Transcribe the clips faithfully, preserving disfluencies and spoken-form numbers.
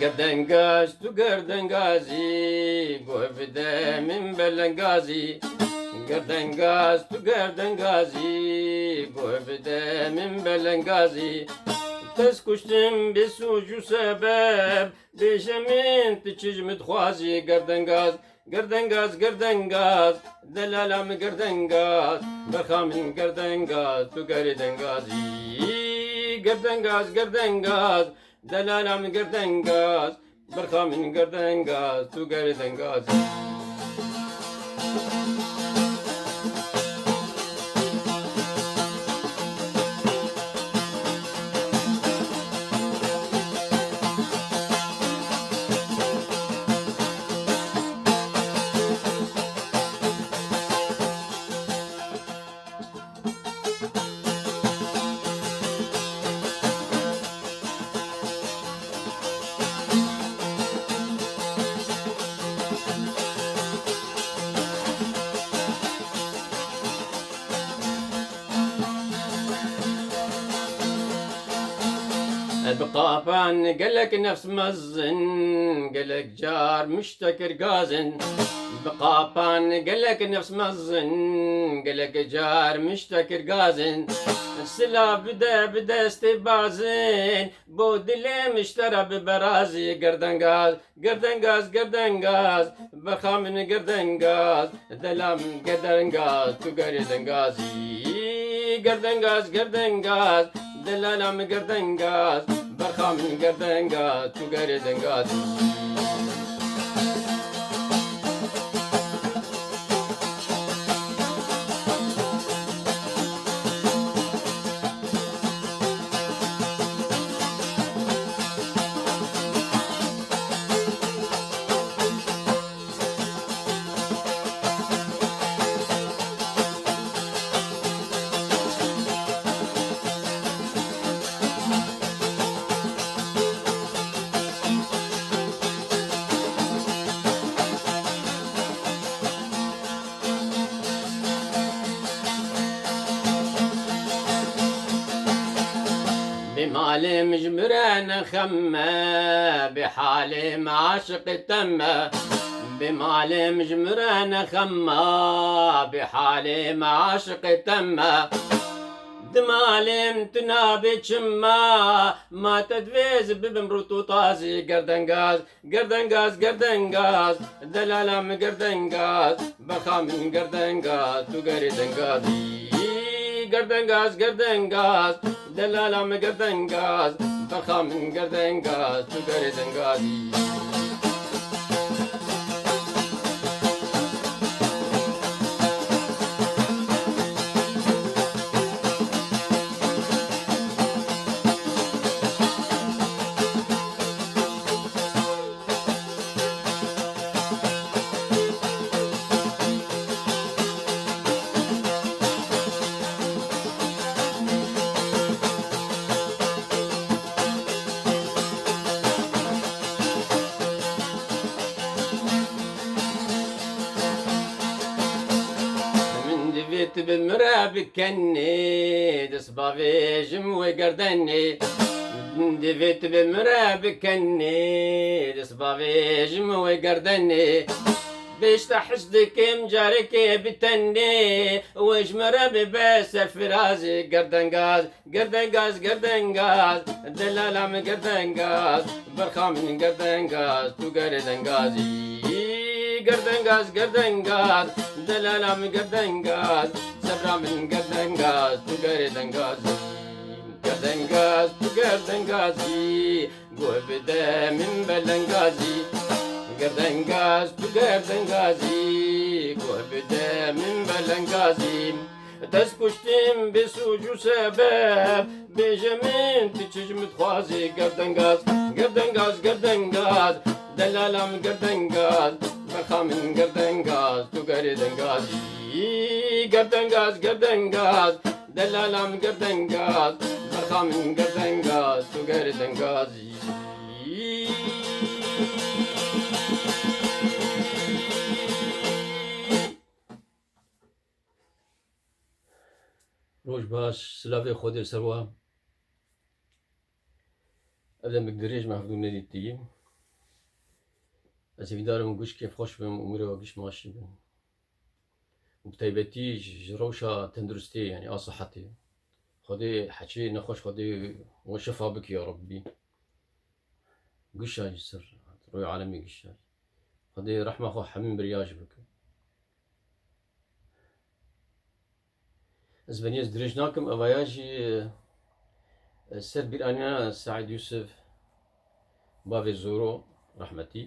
Gerdengaz, tu gerdengazî, guh bide min belengazî. Gerdengaz, tu gerdengazî, guh bide min belengazî. Te ez kuştim bê sûc û sebeb, bêje min tu çi ji min dixwazî. Gerdengaz, gerdengaz, gerdengaz, delala min gerdengaz, berxa min gerdengaz, tu gerê dengazî. Gerdengaz, gerdengaz, delala min gerdengaz, berxa min gerdengaz, tu gerê dengazî. Bi qapan gelek nefs mezin, gelek car mişte kir gazin. Bi qapan gelek nefs mezin, gelek car mişte kir gazin. Silav bide bi destê bazin, bo dilê mişte re bibe razî. Gerdengaz, gerdengaz, gerdengaz, berxa min gerdengaz, dela min gerdengaz, tu gerê dengazî. Gerdengaz, gerdengaz, delala min gerdengaz, berxa min gerdengaz, tu gerê dengazî. Bê malê min ji min re nexem me, bê halê me aşiqê te me. Bê malê min ji min re nexem me, bê halê me aşiqê te me. Di malê min tu nabê çim me, ma te divê ez bibim rût û tazî. Gerdengaz, gerdengaz, gerdengaz, delala min gerdengaz, berxa min gerdengaz, tu gerê dengazî. Gerdengaz, gerdengaz, delala min gerdengaz, berxa min gerdengaz, tu gerê dengazî. Min divê tu bi min re bikenê, dest bavêjim wê gerdenê. Divê tu bi min re bikenê, dest bavêjim wê gerdenê. Bêşte hez dikim carekê bi tenê, wê ji min re bibe serfirazê. Gerdengaz, gerdengaz, gerdengaz, delala min gerdengaz, berxa min gerdengaz, tu gerê dengazî. Gerdengaz, gerdengaz, delala min gerdengaz, sebra min gerdengaz, tu gerê dengazî. Gerdengaz, tu gerdengazî, guh bide min belengazî. Gerdengaz, tu gerdengazî, guh bide min belengazî. Te ez kuştim bê sûc û sebeb, bêje min tu çi ji min dixwazî. Gerdengaz, gerdengaz, gerdengaz, delala min gerdengaz, berxa min gerdengaz, tu gerê dengazî. Gerdengaz, gerdengaz, delala min gerdengaz, berxa min gerdengaz, tu gerê dengazî. Roj baş, silavê Xwedê ser we. Ev demek dirêj me hevdû nedîtiyî. Ez hêvîdar im guş kêfxweş bin, umûrê we giş maşî bin. Û bi taybetî ji rewşa tenduristiyê, yanî a sihetê. Xwedê heçê nexweş, Xwedê we şifa bike ya Rabbî. Gişa jî ser royê alemê gişa jî. Xwedê rehma xwe hemî biriya jî bike. Ez benî ez dirêj nakim, evaya jî, e, ser bîranîna Seîd Yûsif, bavê Zoro, rehmetî,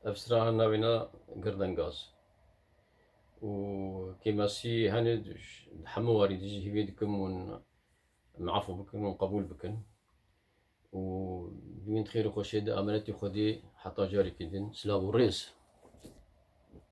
ev sira navê na Girdengaz. Û kêmasî hene, hemû warî dijî hîvê dikim hûn min efû bikin, hûn qebûl bikin. Û di wîn xêr û xweşiyê de, emanetî Xwedê heta carekî din. Silav û rêz.